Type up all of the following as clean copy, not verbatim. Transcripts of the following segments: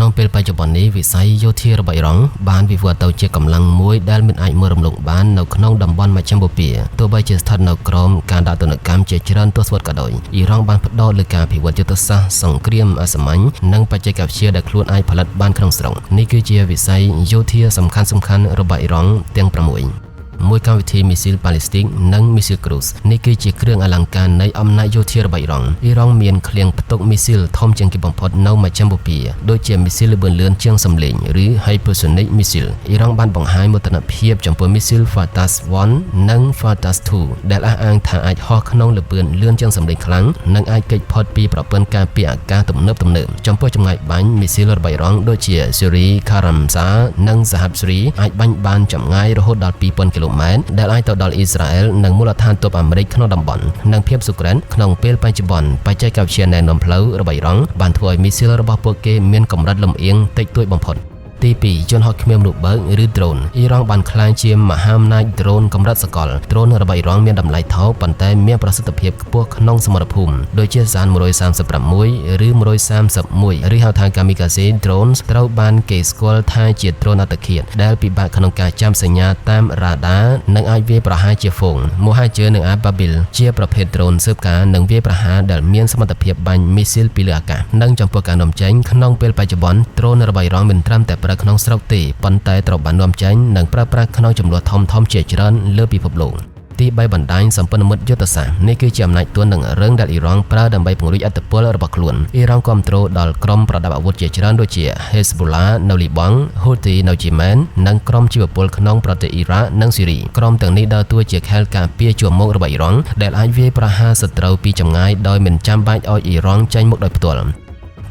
ក្នុងពេលបច្ចុប្បន្ននេះវិស័យយោធារបស់អ៊ីរ៉ង់បានវិវត្តទៅជាកម្លាំងមួយដែលមិនអាចមើលរំលងបាននៅក្នុងតំបន់មជ្ឈិមបូព៌ាទោះបីជាស្ថិតនៅក្រោមការដាក់ទណ្ឌកម្មជាច្រើនទសវត្សរ៍ក៏ដោយអ៊ីរ៉ង់បានផ្ដោតលើការអភិវឌ្ឍយុទ្ធសាស្ត្រសង្គ្រាមអសាមញ្ញនិងបច្ចេកវិទ្យាដែលខ្លួនអាចផលិតបានក្នុងស្រុកនេះគឺជាវិស័យយោធាសំខាន់ៗរបស់អ៊ីរ៉ង់ទាំង6មួយកម្មវិធីមីស៊ីលប៉ាឡេស្ទីកនិងមីស៊ីលគ្រូសនេះគឺជាគ្រឿងអលង្ការនៃអំណាចយោធារបស់អ៊ីរ៉ង់អ៊ីរ៉ង់មានឃ្លាំងផ្ទុកមីស៊ីលធំជាងគេបំផុតនៅមជ្ឈិមបូព៌ាដូចជាមីស៊ីលល្បឿនលឿនជាងសំឡេងឬ Hypersonic Missile អ៊ីរ៉ង់បានបង្ហាញមោទនភាពចំពោះមីស៊ីល Fattah 1និង Fattah 2ដែលអះអាងថាអាចហោះក្នុងល្បឿនលឿនជាងសំឡេងខ្លាំងនិងអាចគេចផុតពីប្រព័ន្ធការពារអាកាសទំនើបៗចំពោះចម្ងាយបាញ់មីស៊ីលរបស់អ៊ីរ៉ង់ដូចជា Suri Karamsa និង Shahab 3អាចបាញ់បានចម្ងាយរហូតដល់2000គីឡូម៉ែត្រដែលអាចទៅដល់អ៊ីស្រាអែលនិងមូលដ្ឋានទ័ពអាមេរិកក្នុងតំបន់និងភាពសុក្រិនក្នុងពេលបច្ចុប្បន្នបច្ចេកវិទ្យាណែនាំផ្លូវរបស់អ៊ីរ៉ង់បានធ្វើឲ្យមីស៊ីលរបស់ពួកគេមានកម្រិតលំអៀងតិចតួចបំផុតទី2យន្តហោះគ្មានមនុស្សបើកឬដ្រូនអ៊ីរ៉ង់បានក្លាយជាមហាអំណាចដ្រូនកម្រិតសកលដ្រូនរបស់អ៊ីរ៉ង់មានតម្លៃថោកប៉ុន្តែមានប្រសិទ្ធភាពខ្ពស់ក្នុងសមរភូមិដូចជាសាន136ឬ131ឬហៅថា Kamikaze drones ត្រូវបានគេស្គាល់ថាជាដ្រូនអត្តឃាតដែលពិបាកក្នុងការចាំសញ្ញាតាមរ៉ាដានិងអាចវាយប្រហារជាហ្វូង Mohajer និង Ababil ជាប្រភេទដ្រូនស៊ើបការនិងវាយប្រហារដែលមានសមត្ថភាពបាញ់មីស៊ីលពីលើអាកាសនិងចំពោះការនាំចេញក្នុងពេលបច្ចុប្បន្នដ្រូនរបស់អ៊ីរ៉ង់មិនត្រឹមតែប្រើក្នុងស្រុកទេប៉ុន្តែត្រូវបាននាំចេញនិងប្រើប្រាស់ក្នុងចំនួនធំៗជាច្រើនលើពិភពលោកទី3បណ្ដាញសម្ព័ន្ធមិត្តយុទ្ធសាស្ត្រនេះគឺជាអំណាចទន់និងរឹងដែលអ៊ីរ៉ង់ប្រើដើម្បីពង្រីកឥទ្ធិពលរបស់ខ្លួនអ៊ីរ៉ង់គាំទ្រដល់ក្រុមប្រដាប់អាវុធជាច្រើនដូចជា Hezbollah នៅលីបង់ Houthi នៅយេម៉ែននិងក្រុមជីវពលក្នុងប្រទេសអ៊ីរ៉ាក់និងស៊ីរីក្រុមទាំងនេះដើរតួជាខែលការពារជួរមុខរបស់អ៊ីរ៉ង់ដែលអាចវាយប្រហារសត្រូវពីចម្ងាយដោយមិនចាំបាច់ឲ្យអ៊ីរ៉ង់ចេញមុខដោយផ្ទាល់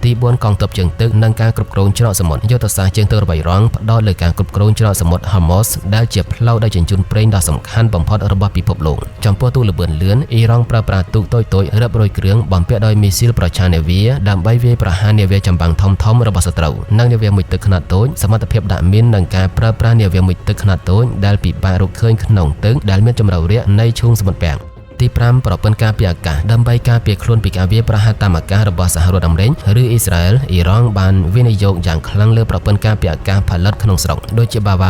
ទី4កងទ័ពជើងទឹកនិងការគ្រប់គ្រងច្រកសមុទ្រយុទ្ធសាស្ត្រជើងទឹករបស់អ៊ីរ៉ង់ផ្ដោតលើការគ្រប់គ្រងច្រកសមុទ្រ Hormuz ដែលជាផ្លូវដឹកជញ្ជូនប្រេងដ៏សំខាន់បំផុតរបស់ពិភពលោកចំពោះទូកល្បឿនលឿនអ៊ីរ៉ង់ប្រើប្រាស់ទូកតូចៗរាប់រយគ្រឿងបំពាក់ដោយមីស៊ីលប្រឆាំងនាវាដើម្បីវាយប្រហារនាវាចម្បាំងធំៗរបស់សត្រូវនិងនាវាមុជទឹកខ្នាតតូចសមត្ថភាពដាក់មីននិងការប្រើប្រាស់នាវាមុជទឹកខ្នាតតូចដែលពិបាករកឃើញក្នុងទឹកដែលមានជម្រៅរាក់នៃឈូងសមុទ្រពាំងទី5ប្រព័ន្ធការពារអាកាសដើម្បីការពារខ្លួនពីការវាយប្រហារតាមអាកាសរបស់សហរដ្ឋអាមេរិកឬអ៊ីស្រាអែលអ៊ីរ៉ង់បានវិនិយោគយ៉ាងខ្លាំងលើប្រព័ន្ធការពារអាកាសផលិតក្នុងស្រុកដូចជាបាវ៉ា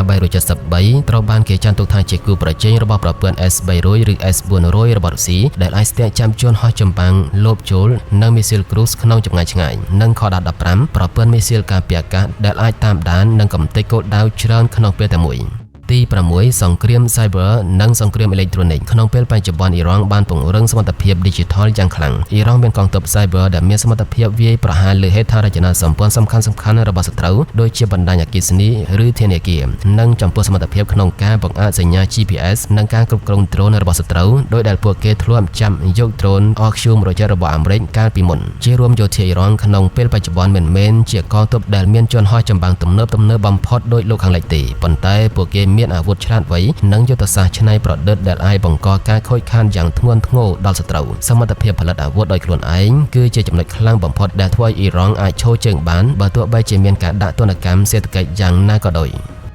373ត្រូវបានគេចាត់ទុកថាជាគូប្រជែងរបស់ប្រព័ន្ធ S-300 ឬ S-400 របស់រុស្ស៊ីដែលអាចស្ទាក់ចាំជនហោះចម្បាំងលបចូលនិងមីស៊ីលគ្រូសក្នុងចម្ងាយឆ្ងាយនិងខដា15ប្រព័ន្ធមីស៊ីលការពារអាកាសដែលអាចតាមដាននិងកម្ទេចគោលដៅច្រើនក្នុងពេលតែមួយទី6សង្គ្រាម Cyber និងសង្គ្រាមអេឡិចត្រូនិកក្នុងពេលបច្ចុប្បន្នអ៊ីរ៉ង់បានពង្រឹងសមត្ថភាព Digital យ៉ាងខ្លាំងអ៊ីរ៉ង់មានកងទ័ព Cyber ដែលមានសមត្ថភាពវាយប្រហារលើហេដ្ឋារចនាសម្ព័ន្ធសំខាន់ៗរបស់សត្រូវដូចជាបណ្ដាញអគ្គិសនីឬធនាគារនិងចំពោះសមត្ថភាពក្នុងការបង្អាក់សញ្ញា GPS និងការគ្រប់គ្រងដ្រូនរបស់សត្រូវដោយដែលពួកគេធ្លាប់ចាប់យកដ្រូន RQ-170 របស់អាមេរិកកាលពីមុនជារួមយោធាអ៊ីរ៉ង់ក្នុងពេលបច្ចុប្បន្នមិនមែនជាកងទ័ពដែលមានជនហោះចម្បាំងទំនើបៗបំផុតដោយលោកខាងលិចទេប៉ុន្តែពួកគេមានអាវុធឆ្លាតវៃនិងយុទ្ធសាស្ត្រច្នៃប្រឌិតដែលអាចបង្កការខូចខាតយ៉ាងធ្ងន់ធ្ងរដល់សត្រូវសមត្ថភាពផលិតអាវុធដោយខ្លួនឯងគឺជាចំណុចខ្លាំងបំផុតដែលធ្វើឲ្យអ៊ីរ៉ង់អាចឈរជើងបានបើទោះបីជាមានការដាក់ទណ្ឌកម្មសេដ្ឋកិច្ចយ៉ាងណាក៏ដោយ។